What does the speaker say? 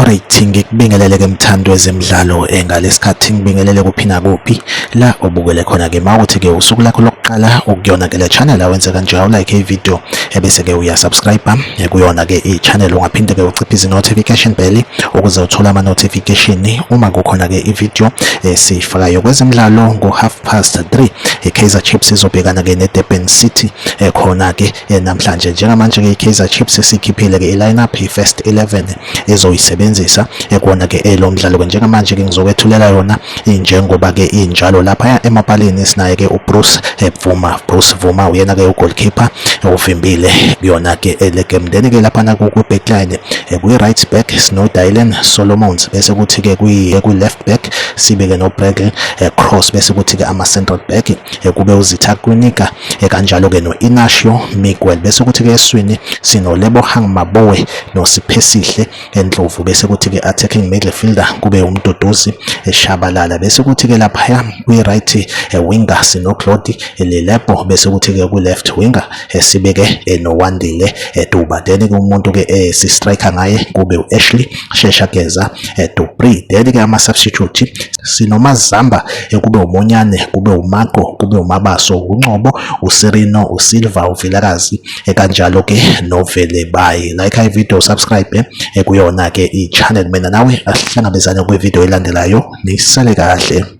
Alright, ngikubingelele ke mthandi wezemidlalo ngalesikhathi ngibingelele kuphi nakuphi la obukele khona ke mawuthi ke usuku lakho lokuqala ukuyona ke le channel awenze kanje awulike i-video ebese ke uyasubscribe kuyona ke i-channel. Ungaphinde ke uciphize i-notification bell ukuze uthole ama-notification uma kukhona ke i-video esiyifakayo. Kwezemidlalo, ngo-half past 3 i-Kaizer Chiefs izobhekana ke ne-Durban City khona ke namhlanje. Njengamanje ke i-Kaizer Chiefs sikhiphile ke i-lineup, i-first 11 ezoyisebenzisa ekuwona ke elo mdlalo ke. Njengamanje ke ngizokwethulela yona njengoba ke injalo. Lapha emapalini sinaye ke uBruce Bvuma. Bruce Bvuma uyena ke ugoalkeeper uvimbile kuyona ke le game. Then ke lapha ku backline, kwi right back sino Dylan Solomons, bese kuthi ke kwi left back sibeke no Bradley Cross, bese kuthi ke ama central back kube uZitha Kwinika, kanjalo ke no Inacio Miguel, bese kuthi ke eswini sino Lebohang Maboe no Siphesihle Ndlovu, bese kuthi ke attacking midfielder kube uMduduzi Shabalala, bese kuthi ke laphaya kwi right winger sino Claude Lilepo, bese kuthi ke ku left winger sibeke noWandile Duba. Then ke umuntu ke si striker ngaye kube uAshley Shesha Geza Du Preez. Then ke ama substitute sinoMazamba, kube uMonyane, kube uMako, kube uMabaso, uNcobo, uSirino, uSilva, uVilakazi, kanjalo ke noVelebayi. Like i video, subscribe kuyona ke i-channel. Mina nawe asihlangabezane kwi-video elandelayo. Nisale kahle.